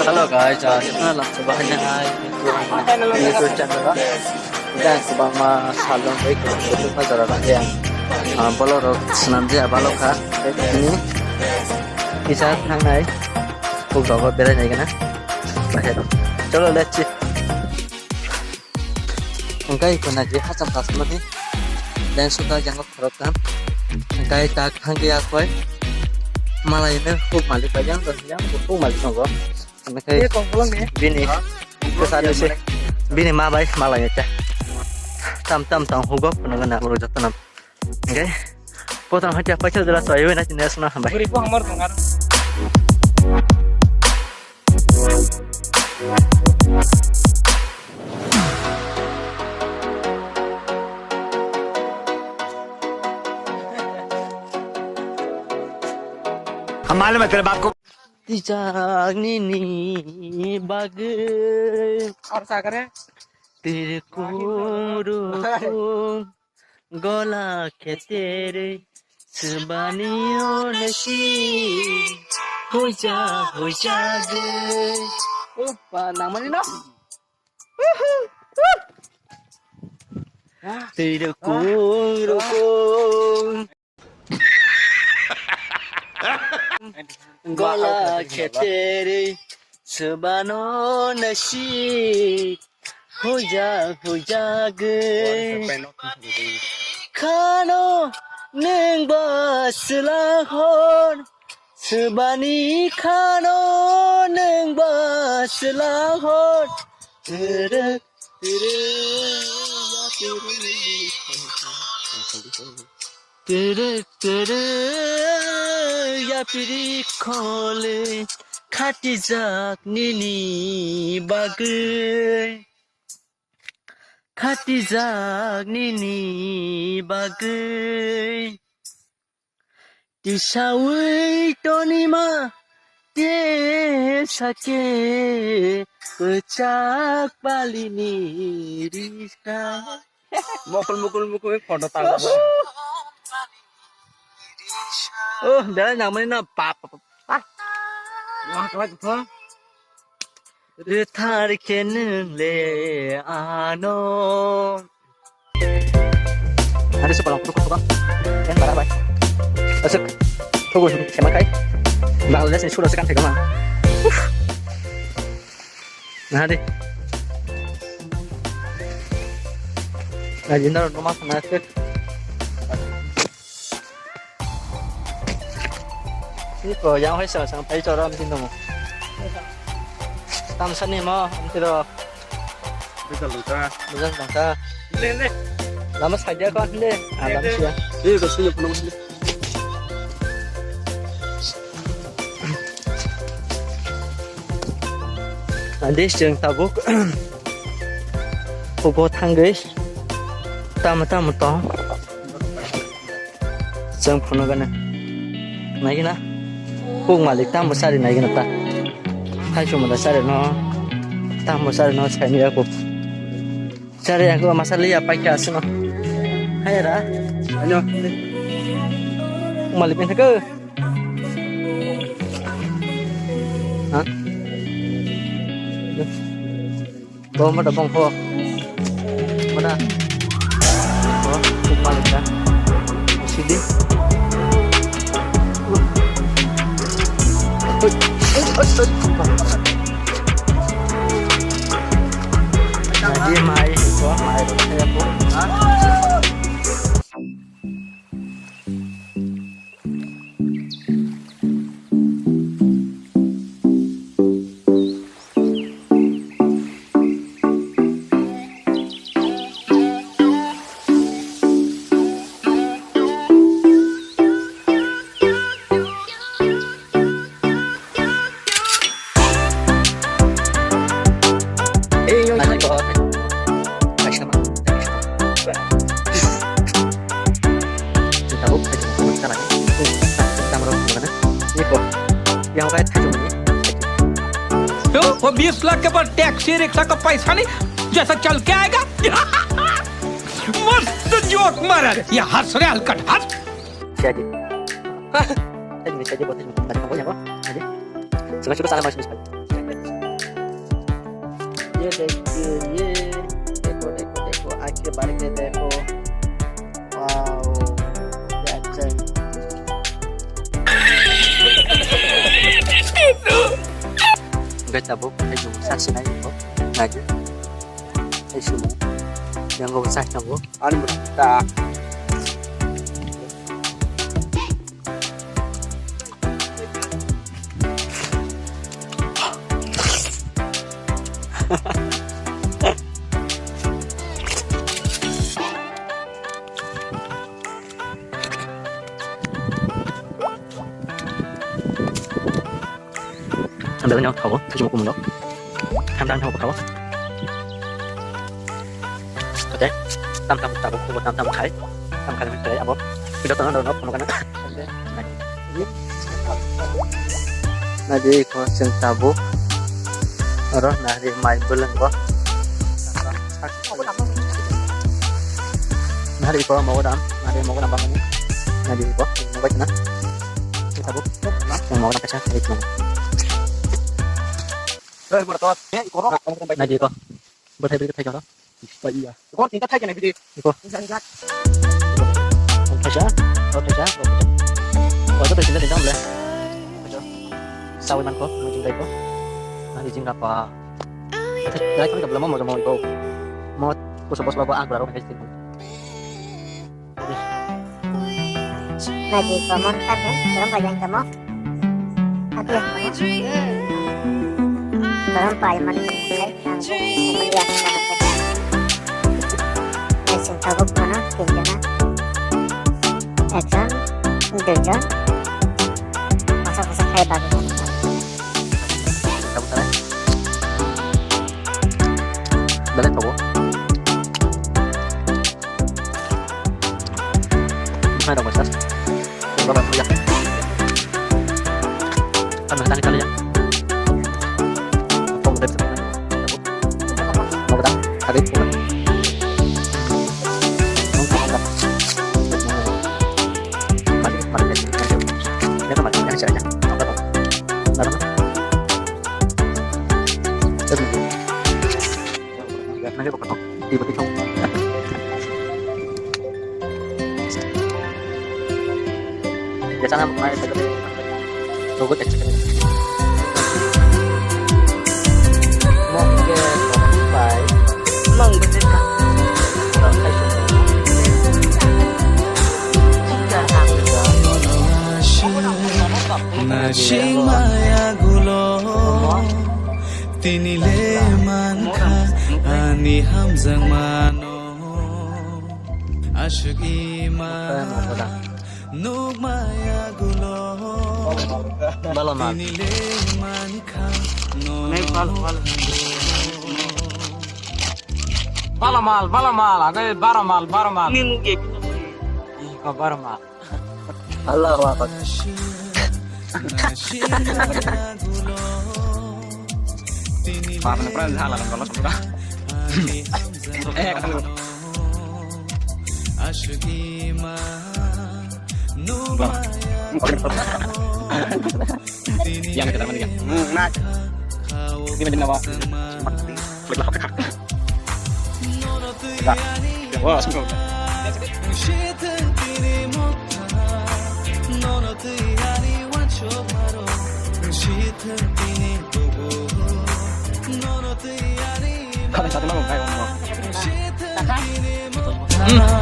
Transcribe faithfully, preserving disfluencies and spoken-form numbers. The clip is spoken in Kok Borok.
Hello guys, ah, chwngno lamsa bahai nai YouTube channel o. Jang kwbangma salon bai kwbangma jora rok yang, ah, bolorok swnam jaya balok kha. Tei tini kisa thangnai, kok rogo berai nai gana. Bahai rok. Cholo, let's see. Hwnkhe iko naidi hacham kasamani lens suda yango khoroktham. Hwnkhe tak thangwi akhoi malai no huk malik bai yang, yang huk malik tongo. Hwnkhe bini kwcharo se bini ma bai malai ta tam tam tang hugo phunukgo na borok jotono. Hwnkhe potan hoite paisa jora choi bai na chini asno hambai. Guri po hamar tong aro. हम मालूम है तेरे बाप को। Twijak nini bagwi. Aur sakare? Tirkung rukung gola kheterwi swbani onasi huja huja gwi. Oh, pa nangmani no? Tirkung rukung. Gola kheterwi swbano nasi huja huja gwi. Khano nwng ba swla hor, swbani khano nwng ba swla hor. Tere, tere, ya tere. Tere, tere, yapiri khole khatijak nini bagwi. Khatijak nini bagwi. Tisawi tonima tesa khe kwchak palini risa. Mokol mokol mokol photo tang. Oh, belai nangmani no pap pap pap. Wah, kelak kho. Rwthar khe nwng le ano. Hari sekolah pukul apa? Yang parah bai. Asuk. Tugu semakai. Bangladesh ni sudah sekan tegama. Nah, deh. Nah, jindar rumah sana sih. Iko, yang hai sa sang pai chora mesti nunggu. Tam sani mo, mesti do. Bisa luka. Bisa luka. Le, le. Lama saja kau le. Ah, lama sia. Iya, kau sini penuh sini. Ande seng tabuk. Kubo tanggai. Tama tama tong. Chwng phunukgana. Naigina. Kuk malik tamo chari naigina ta. Thaichung da chari no. Tamo chari no saini ya kuk. Chari ya kuk masa liya paikha asino. Hayara. Ano. Malik ni thaka. Ha? Bo mada bongkho. Mada. Bo, kuk malik ta. Sidi. Jadi mai ko, mai ko, ya ko. Tabuk, tamrok, mana? Ini kok. Yang kayak tajam ini. तो वो बीस लाख के बाद taxi rickshaw का पैसा नहीं, जैसा चल के आएगा। मस्त जोक मारा रे, ये हंस रे हलकट हंस। Jadi. Jadi, jadi, buat ini, tadi kamu yang apa? Jadi, suka-suka salah masuk. Balik ke teko. Wow. Ya, ceng. Guys, tabuk, hai jung, saksi nai ko. Nagi. Hai sumo. Yang ko saksi nang ko. Ani ta. Ang daging ang thago, thago kumno. Ang daging thago thago. Oke, tam tam thago, kubo tam tam khai. Tam khai khai abo. Video tano dono kono kana. Nadi ko sing tabuk. Oro nari mai beleng ko. Nari ko mau dam, nari mau dam bangun. Nadi ko mau dam. Sing tabuk. Yang mau dam kaca, nari ko. Nadi ko. Bwthai bwrwi thai jora. Ba iya. Ko tinta thai kena bidi. Iko. Thaisa, o thaisa, o thaisa. O to tinta tinta mle. Sawi man ko, mo jing dai ko. Ani jing apa? Dai ko belamo mo mo ko. Mo ko so bos babo ang baro ngai. Nadi ko mon kan ya, belum kajang kamu. Abi ya. Belum payaman. Nadi tabuk kono tinjona. Ekjon, duijon. Masa masa khai babi. Tabuk tara. Belai tabuk. Hai, rok, sir. Rok, rok, ya. Kan, kan, kan, ya. Kau udah bisa. Mau kita, habis, mau. Mau kita. Mari, mari, mari. Ya, mari, mari, mari. Apa tuh? Apa tuh? Terus. Nang khe bokol tok, twi bo twi thok. Ya, sana mai sa. Rogo tek. Mong ke pai. Mong betul ka. Nasing maya gulo. Tini le mankha ani hamjakmano, aswk ima nukmaya gulo. Bala mal. Tini le mankha nono. Bala mal, bala mal, age bara mal, bara mal. Ih, ko bara mal. Allahu Akbar. Paham na pernah jalan kalau sudah. Eh, kalau Bang. Yang kita mana? Hmm, nah. Ini macam apa? Wah, langsung. Kami satu malam kayak ngomong. Hmm.